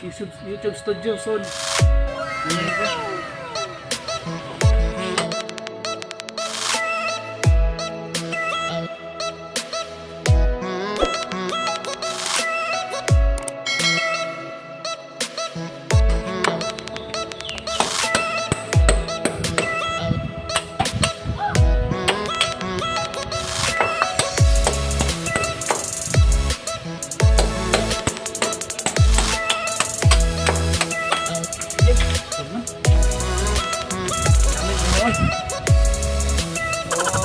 YouTube, YouTube studio soon. Ano ko? Soon man. Dami ko noon. So,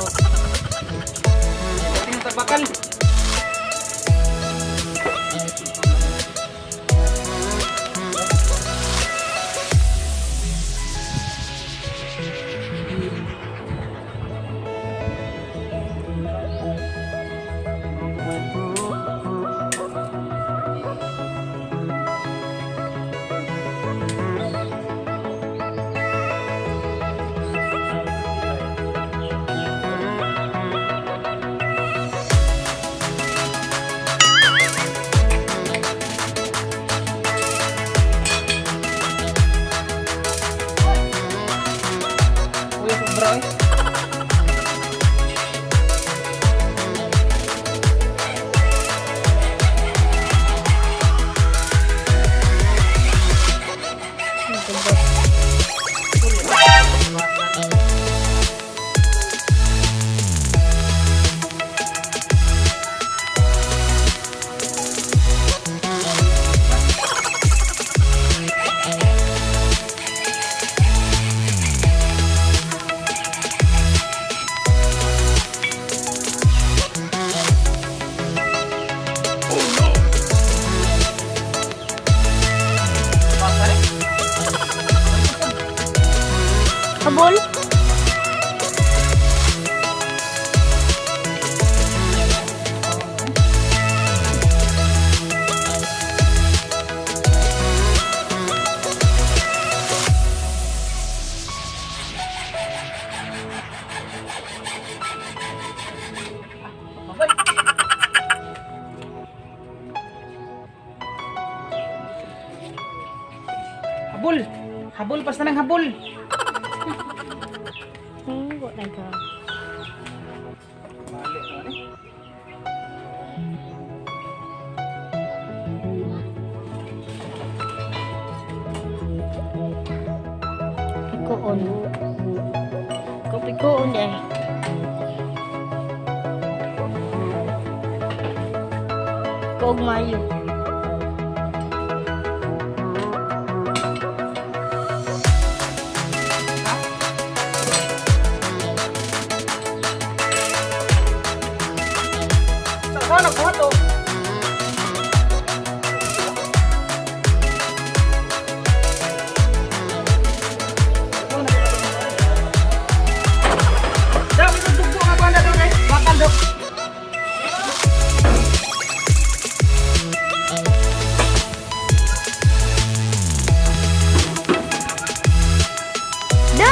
dating ang tagbakal. Uy, sobra eh. Basa eh. Habol? Babay. Habol. Habol, basta nang habol. Wala ka. Balik naman eh. Pikoon. Ko pikoon eh. Koog mayo. Sa saan nagbuhat oh? Dami kong dugbo nga banda daw guys. Bakal daw. Do!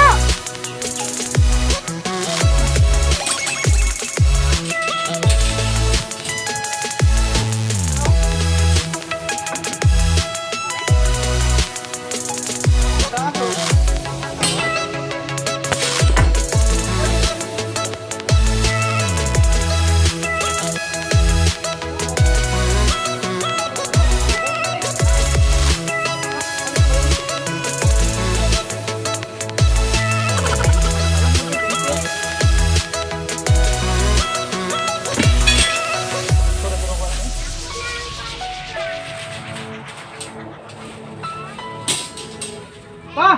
Pa!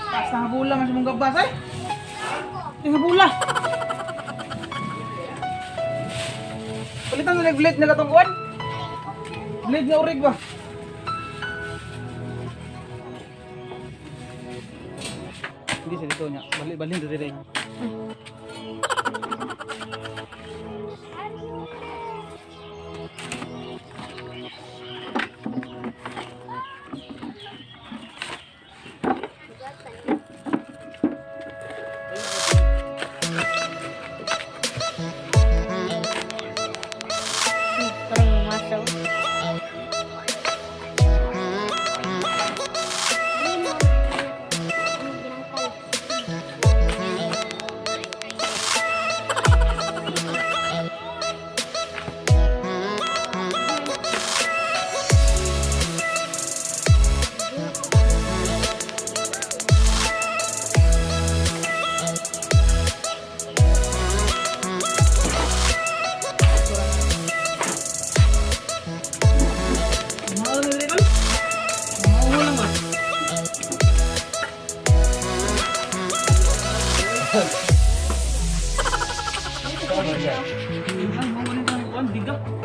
Taas na habula man sa mong gabas ay. Yung habula. Palitan na blade nila tong kuwan. Blade nga urig ba? Hindi sa dito niya. Bali balin dito dire. Parang masaw.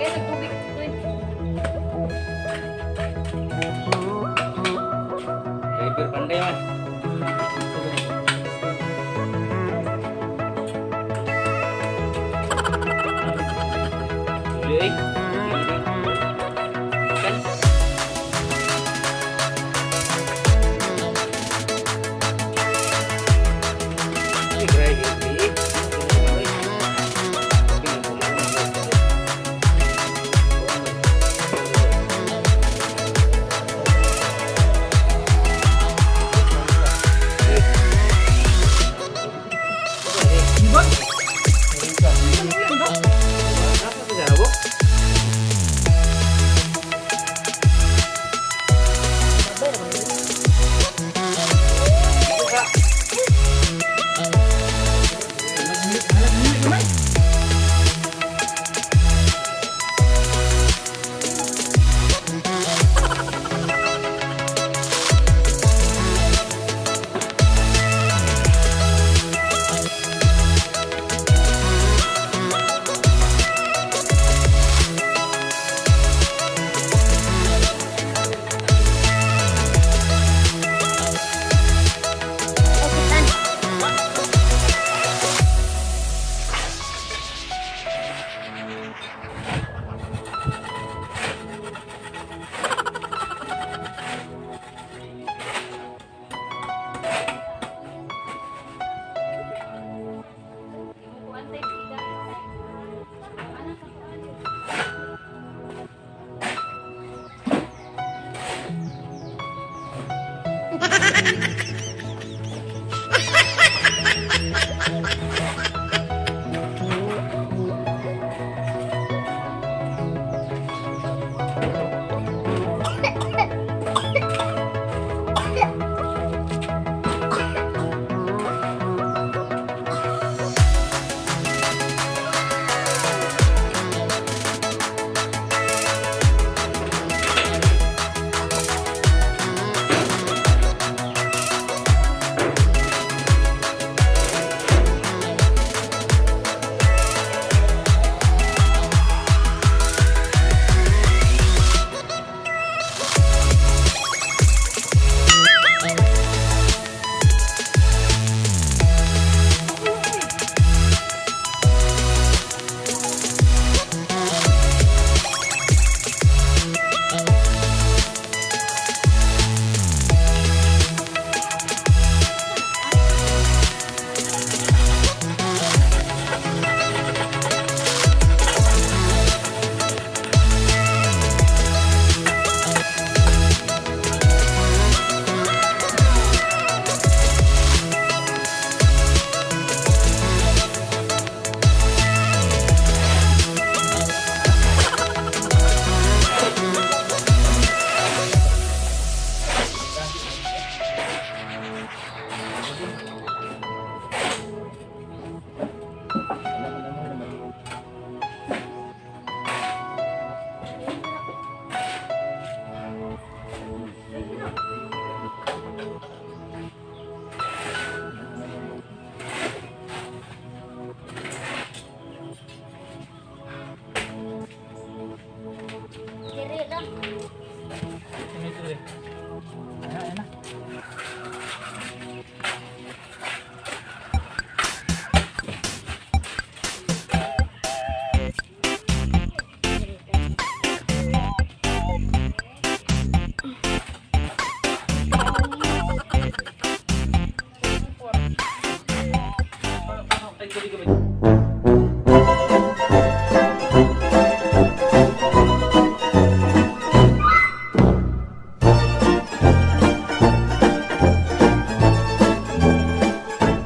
Lagay ng tubig. Uy. Driver panday man. Uli eh. Kan? Ay, grabe, eh. Di ba? Ano ba? Apa tu cara, Bo? Halag gamay. Okay, tan. Diri lang.